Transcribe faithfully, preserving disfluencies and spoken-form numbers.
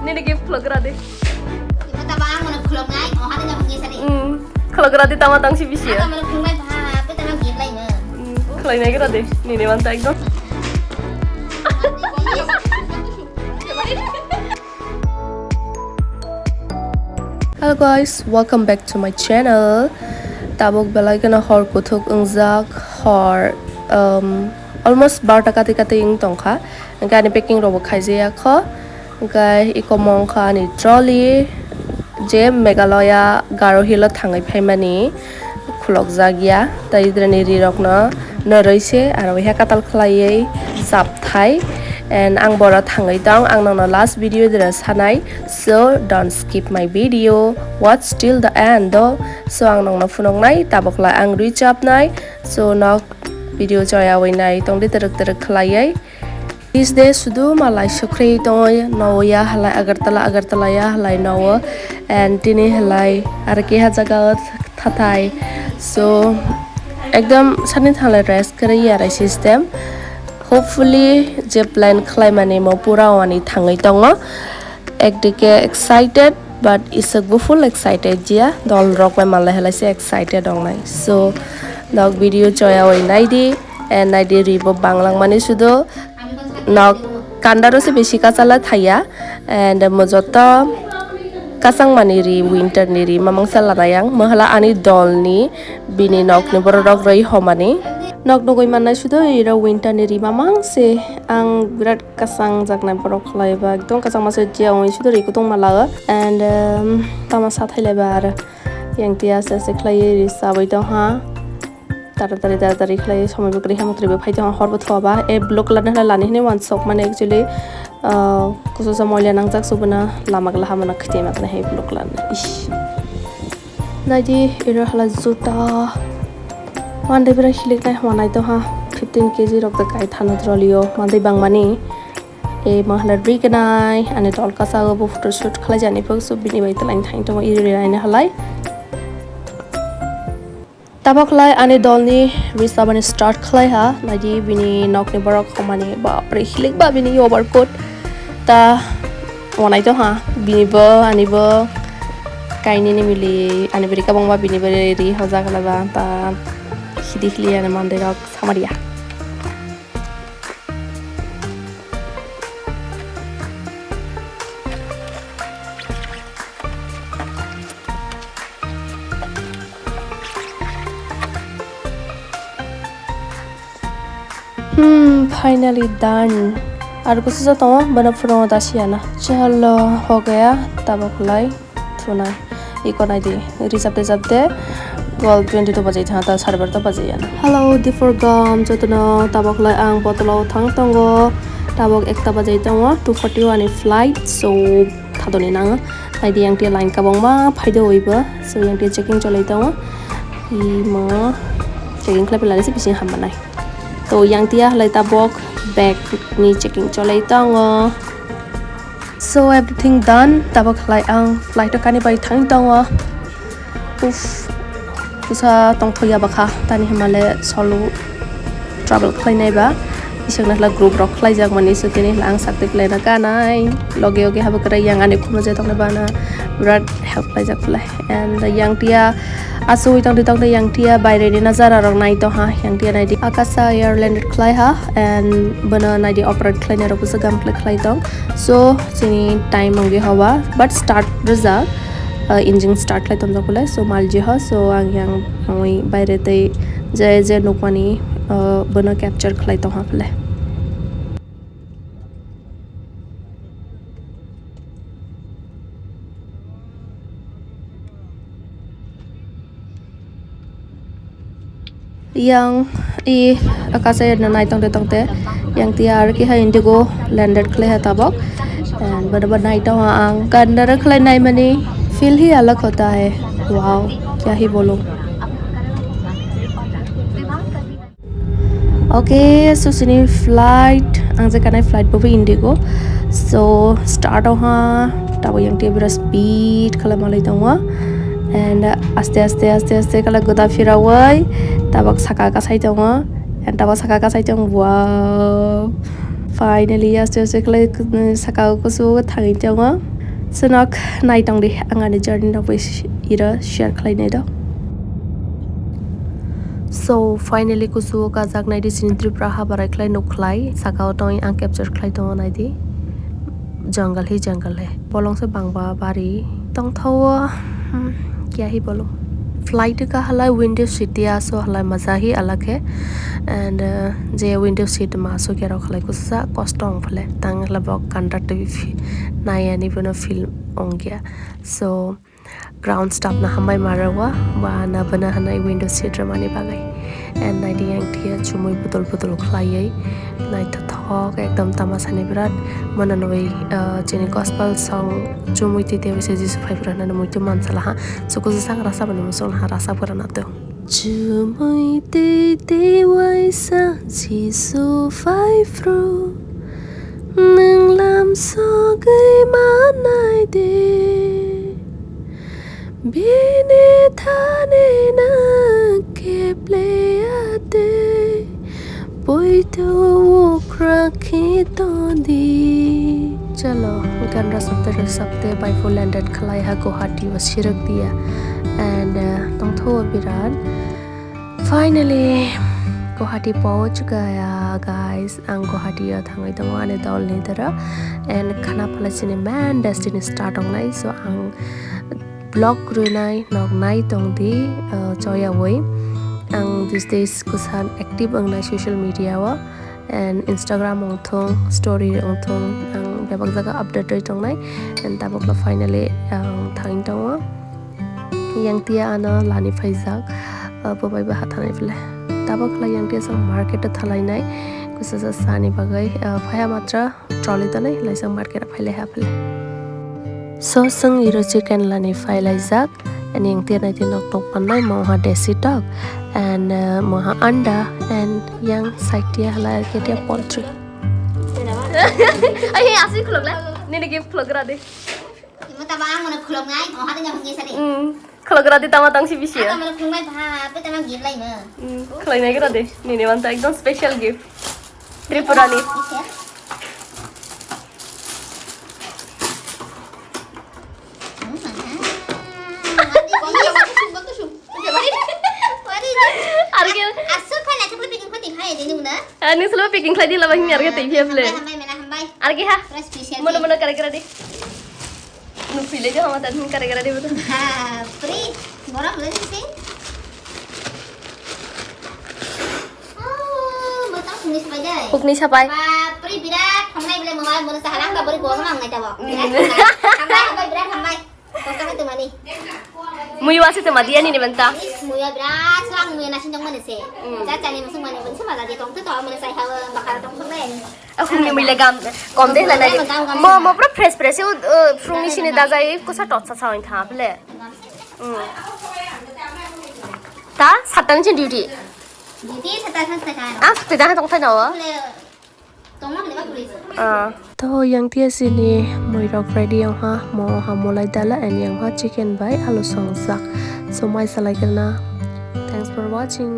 Nini gift khulok gra de. Ibo tamo ang mano khulok nai, o hadi na hungge sari. Hmm. Khulok gra de tama tang si bisi ya. Ang mano khulok nai ba, pe tama gift lai no. Hmm. Khulok nai gra de. Nini man ta ekdom. Hello guys, welcome back to my channel. Tabuk belai kheno hor kuthuk wngjak, hor, um, almost barota kati kati wng tongkha. Hwnkhe ani packing rokbo khaijaya kho. Hwnkhe iko mongkha ani trolley, je Meghalaya Garo Hill o thangwi phaimani khulokjak ya. Tai idrani ri rokno noroi se aro hai katal khlaiwi chap thai. And ang boro thangwi tong, ang nokno last video dira sanai. So don't skip my video, watch till the end do. So ang nokno phunuknai, tabuk lai ang rwi chapnai. So nok video choyawi nai tongdi twrwk twrwk khlaiwi. This day sudu malai sukhri tongwi noya halai Agartala, Agartala ya halai nowo, and tini halai arki ha jaga thathai. So ekdom sani thanglai rest kwrwi yarai system. Hopefully je plan khlaimani mo pura wani thangwi tongo. Ekdike excited, but iswkbo full excited jia. Dol rok bai malai halai se excited wngnai. So nok video choyawi naidi, and naidi ribo banglangmani sudu. Nok kandaro se bisi kachala thaya, and mo joto kasangmani ri, winter ni ri mamangsa lanai ang. Mahala ani dolni, bini nokni borok rok rwi homani. Nok nugwi mannai sudu iro winter ni ri mamang se. Ang birat kasang jaknai borok khlai ba, ekdom kasang masa jia wngwi sudu ri kutung ma laga. And, um, tama sa thai lai ba aro. Yang tia se se khlai ri sabai tong ha. Taratari, taratari khlai somoi bo kwrwi, hamo kwrwi bo phai tong ha, hor bo thua ba. E blue colour ni hwnla lani hwnwi uansuk mani actually, uh, kusu sa moila nangjak subuna lama gla hamana khitwi ma khnai hai blue colour ni. Ish. Naidi iro hala juta. Mande bera hilik nai hwnai tong ha. Fifteen K G rok da kai thana trolley o. Mande bangmani. E ma hala ri kanai. Ani tol kasa o bo photo shoot khlai jani phok so bini bai twlai thang tong iri ri nai halai. Tabok lai ani dolni ri sabani start khlai ha, naidi bini nokni borok homani, bapre, hilik ba bini overcoat ta wanai tong ha, bini bo, ani bo, kainini mili, ani bwrwi kabangma bini bwrwi ri hojak lai ba, ta hidi hili ani mandirok samariya. Hmm, finally done. Aro kusu sa tongo, bono phunukgo da siyana. Chalo, ho gaya, tabok lai thunai. Iko naidi, rijabde jabde twelve twenty two bajai thang, ta sare barota bajai yana. Hello, Diphor gam, jotono tabok lai ang botolo thang tongo. Tabok ekta bajai tongo, two forty one ni flight, so thadoni nango. Naidi yang tia line kabangma phaido oibo. So yang tia checking cholai tongo. Imo checking khlai pela se bising hambanai. To yang tia halai tabok bag ni checking cholai tongo. So everything done. Tabok halai ang flight o kani bai thang tongo. Uff, kusa tongthokya bakha, tani hwnmale solo travel khlainai ba, isokno hwla group rok khlaijak mani, so tini hwla ang sakti khlaina kanai, loge loge habo kwrwi yang ani khumui je tongna bana, birat help khlaijak phlai. And yang tia asugwi tongdi tongdi yang tia baireni nazara rok nai tongha, yang tia naidi Akasa Air landed khlai ha, and bono naidi operate khlainai rok busa gam khlai khlai tong. So chini time wngwi hawa, but start rijak. Uh, engine start khlai tongjak pole, so malji ho, so ang yang wngwi baire tei je je nukmani, uh, bono capture khlai tongha pole. Yang i akasa erna nai tongte tongte yang tia ar ki ha Indigo landed khlai ha tabok. And bada bada nai tongo ang gandara khlai nai mani feel hi alag hota hai. Wow, kya hi bolu. Okay, so sini flight ang je kanai flight bo Indigo. So start oha, tabo yang tia bira speed khlai malai tongo. And aste aste aste aste kala goda firawai tabok saka kasai tongo. And tabok saka kasai tongo. Wow. Finally aste aste kala saka kusu thangwi tongo. Chwng nok nai tong di, ang ani journey rok bai iro share khlai nai do. So finally kusu o kajak nai di, chini Tripura ha barai khlai nuk khlai, saka o tongwi ang capture khlai tongo nai di. Jungle hi jungle he, bolong se bangba bari tongthawo, hmm, kiya hi bolo. Flight ka halai window seat ya so halai maza hi alak he, and uh, je window seat ma so kero khlai kusa kosto ang phale tang hala bok kandar twi phi nai ani bono feel ongya. So ground staff no hambai ma rwwa, ba na bana hanai window seat rwmani bagwi. And nai di yang thia chumui budol budol khlaiwi naithothok ekdom tamasani birat mano nugwi, uh, chini gospel song chumui twi tei bisa Jisu phai phuru hinani muitu mansala ha. Suku jisang rasa bani musung ha rasa pura na tong. Chumui twi tei waisa Jisu phai phuru nwng lam sogwi manai de. Bini thani nwng kepleya tei poito ukra khe todi. Chalo, gan rwchapte rwchapte bai phu landed khlai ha Guwahati o sirok dia. And, uh, tongthowo birat. Finally, Guwahati pahunch gaya, guys. Ang Guwahati o thangwi tongo ani dol ni dara. And khana phala chini main destiny start wngnai. So, ang vlog rwnai nok nai tong di, uh, choyawi. Ang these days kusa active wngnai social media o. And Instagram wngthung, story wngthung, ang bebak jaga update rwi tongnai. And tabuklo finally ang thangwi tongo. Yang tia ano lani phaijak, ah, bo bai bo hathanai phile. Tabuklo yang tia sa market o thalainai, kusa sa sani bagwi, ah, phaya matra trolley tonwi laisa market o phailai ha phile. So, chwng iro chicken lani phailaijak, and yang tia nai tino tok pannai, moha desi tok, and, uh, moha anda, and yang side tia hala ke tia poultry. Ai, asli khulok la, nini gift khulok ra de. Imo tama ang mano khulok ngai, moha de nyamung gesa de. Hmm, khulok ra de tama tang si bisi ya. Ang mano khulok ngai, bha, pe tama gift lai mo. Hmm, khulok nai ra de, nini wan ta ekdom special gift. Tripurani. Arge. Asuk kha naithok le packing kho ni khai de nung na. Ah, nung solo packing khlai di laba hini arge tei phiya phle. Hambai, hambai, mela hambai. Arge ha. Pura special. Mono, mono kare kare di. Nung phile jo hama tan kare kare di betul. Ha, free. Borok le sing. Oh, mata sini sapai dai. Hukni sapai. Bapre, birat hamnai bole mobile mono sahalang ta bori gol mang nai tabo. Hmm. Hambai, hambai, birat hambai. Kosto khe twmani. Muiwa se twma diya nini banta. Is, muiwa birat swlang muiwa nasin tong mani se. Hmm. Cha chani musung mani bun sama jadi tong tu tong mani sai hawa bakar tong tong dai. Aku ni muile gam kom de la nai. Mo, mo pura fresh fresh u, uh, frung ni sini dajai kusa tot sa sa ong tha ble. Hmm. Ta satan chin duty. Duty satan satan. Ah, tidak tong thai no. Tongma hwnwi ma police. Ah. To yang tia sini muirok ready ongha, mo ha molai dala and yang ha chicken bai alu songjak. So mai salai kana. Thanks for watching.